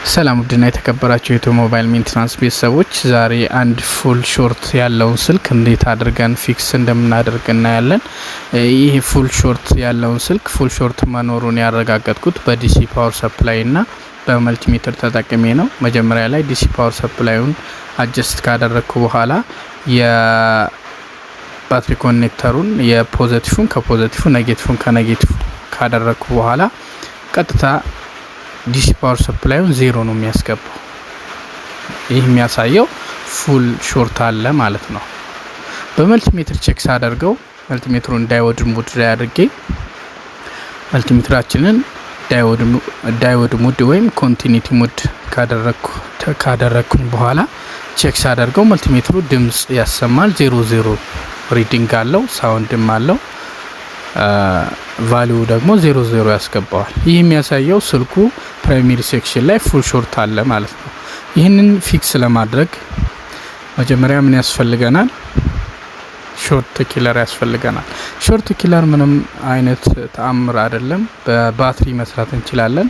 ሰላም ውድና የተከበራችሁ የኢትዮ ሞባይል maintenance ቤተሰቦች፣ ዛሬ አንድ full short ያለውን ስልክ እንዴት አድርገን fix እንደምናደርግ እናያለን። ይህ full short ያለውን ስልክ full short መኖሩን ያረጋገጥኩት በ DC power supply እና በ multimeter ተጠቅሜ ነው። መጀመሪያ ላይ DC power supply ኡን adjust ካደረግኩ በኋላ የባትሪ ኮኔክተሩን የፖዘቲፉን ከፖዘቲፉ ኔጌቲፉን ከኔጌቲፉ ካደረግኩ በኋላ ቀጥታ DC power supply ኡን ዜሮ ነው የሚያስገባው። ይህ የሚያሳየው full short አለ ማለት ነው። በ multimeter check ሳደርገው multimeter ኡን diode mode ላይ አድርጌ multimeter ኣችንን diode mode ወይም continuity mode ካደረግኩኝ በኋላ check ሳደርገው multimeter ኡ ድምጽ ያሰማል። 0 0 reading አለው፣ sound ም አለው። Value ደግሞ 0 0 ያስገባዋል። ይህ የሚያሳየው ስልኩ primary section ላይ full short አለ ማለት ነው። ይህንን fix ለማድረግ መጀመሪያ ምን ያስፈልገናል? Short killer ያስፈልገናል። Short killer ምንም አይነት ተአምር አይደለም። በባትሪ መስራት እንችላለን።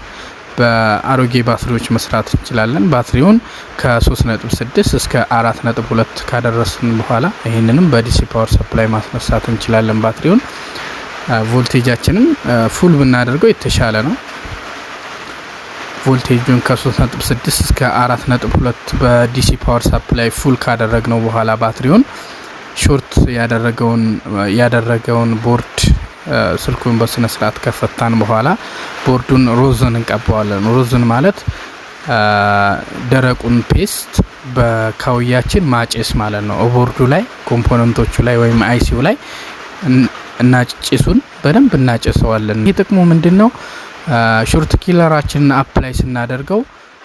በአሮጌ ባትሪዎች መስራት እንችላለን። ባትሪውን ከ3.6 እስከ 4.2 ካደረስን በኋላ ይህንንም በ DC power supply ማስነሳት እንችላለን። ባትሪውን voltage ኣችንን full ብናደርገው የተሻለ ነው። ቮልቴጁን ከ3.6 እስከ 4.2 በ DC power supply full ካደረግነው በኋላ ባትሪውን short ያደረገውን ቦርድ ስልኩን በስነ ስርዓት ከፈታን በኋላ ቦርዱን rosin እንቀባዋለን። Rosin ማለት ደረቁን paste በካውያችን ማጨስ ማለት ነው። ቦርዱ ላይ፣ component ኦቹ ላይ ወይም IC ው ላይ እና ጭሱን በደንብ እናጨሰዋለን። ይህ ጥቅሙ ምንድን ነው? Short killer ኣችንን apply ስናደርገው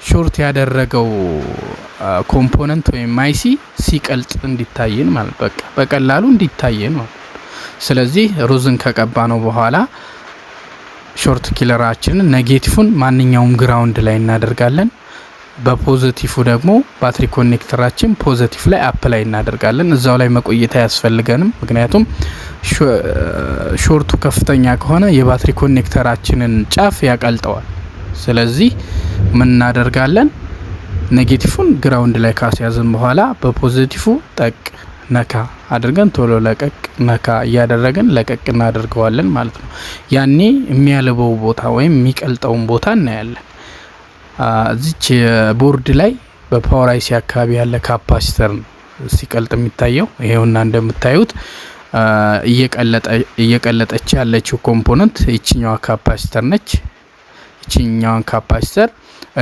short ያደረገው component ወይም IC ሲቀልጥ እንዲታየን ማለት፣ በቃ በቀላሉ እንዲታየን ማለት። ስለዚህ rosin ከቀባነው በኋላ short killer ኣችንን negative ን ማንኛውም ground ላይ እናደርጋለን። በ positive ደግሞ ባትሪ connector ኣችን positive ላይ apply እናደርጋለን። እዛው ላይ መቆየት አያስፈልገንም። ምክንያቱም short ኡ ከፍተኛ ከሆነ የባትሪ connector ኣችንን ጫፍ ያቀልጠዋል። ስለዚህ ምን እናደርጋለን? Negative ን ground ላይ ካስያዝን በኋላ በ positive ጠቅ ነካ አድርገን ቶሎ ለቀቅ ነካ እያደረግን ለቀቅ እናደርገዋለን ማለት ነው። ያኔ የሚያልበው ቦታ ወይም የሚቀልጠውን ቦታ እናያለን። እዚች ቦርድ ላይ በ power IC አካባቢ ያለ capacitor ነው ሲቀልጥ የሚታየው። ይሄውና እንደምታዩት እየቀለጠች ያለችው component ይችኛዋ capacitor ነች። ይችኛዋን capacitor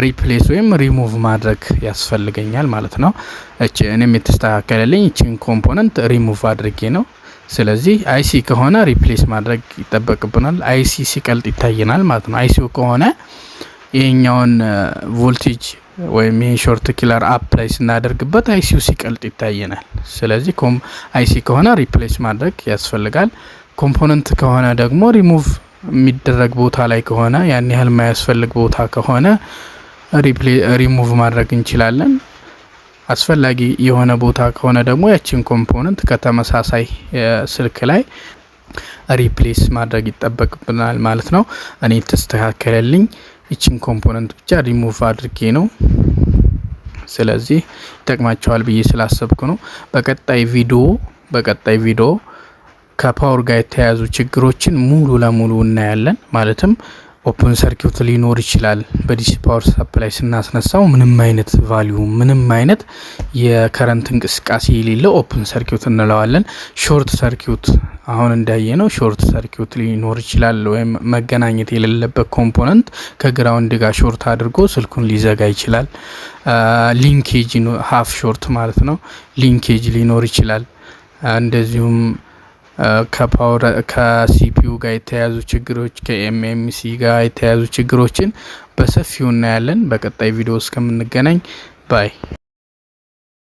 replace ወይም ሪሙቭ ማድረግ ያስፈልገኛል ማለት ነው። እቺ እኔም የተስተካከለልኝ ይችን ኮምፖነንት ሪሙቭ አድርጌ ነው። ስለዚህ IC ከሆነ replace ማድረግ ይጠበቅብናል። IC ሲቀልጥ ይታየናል ማለት ነው። IC ው ከሆነ ይሄኛውን ቮልቴጅ ወይም ይህን short killer apply ስናደርግበት IC ው ሲቀልጥ ይታየናል። ስለዚህ IC ከሆነ replace ማድረግ ያስፈልጋል። Component ከሆነ ደግሞ ሪሙቭ የሚደረግ ቦታ ላይ ከሆነ፣ ያን ያህል የማያስፈልግ ቦታ ከሆነ ሪሙቭ ማድረግ እንችላለን። አስፈላጊ የሆነ ቦታ ከሆነ ደግሞ ያችን component ከተመሳሳይ ስልክ ላይ replace ማድረግ ይጠበቅብናል ማለት ነው። እኔ የተስተካከለልኝ ይችን ኮምፖነንት ብቻ ሪሙቭ አድርጌ ነው። ስለዚህ ይጠቅማችኋል ብዬ ስላሰብኩ ነው። በቀጣይ ቪዲዮ ከ power ጋር የተያያዙ ችግሮችን ሙሉ ለሙሉ እናያለን። ማለትም open circuit ሊኖር ይችላል። በ DC power supply ስናስነሳው ምንም አይነት value፣ ምንም አይነት የ current እንቅስቃሴ የሌለው open circuit እንለዋለን። Short circuit፣ አሁን እንዳየነው short circuit ሊኖር ይችላል። ወይም መገናኘት የሌለበት component ከ ground ጋር short አድርጎ ስልኩን ሊዘጋ ይችላል። Linkage፣ half short ማለት ነው። Linkage ሊኖር ይችላል። እንደዚሁም ከ power ከ CPU ጋር የተያያዙ ችግሮች፣ ከ eMMC ጋር የተያያዙ ችግሮችን በሰፊው እናያለን። በቀጣይ ቪዲዮ እስከምንገናኝ bye።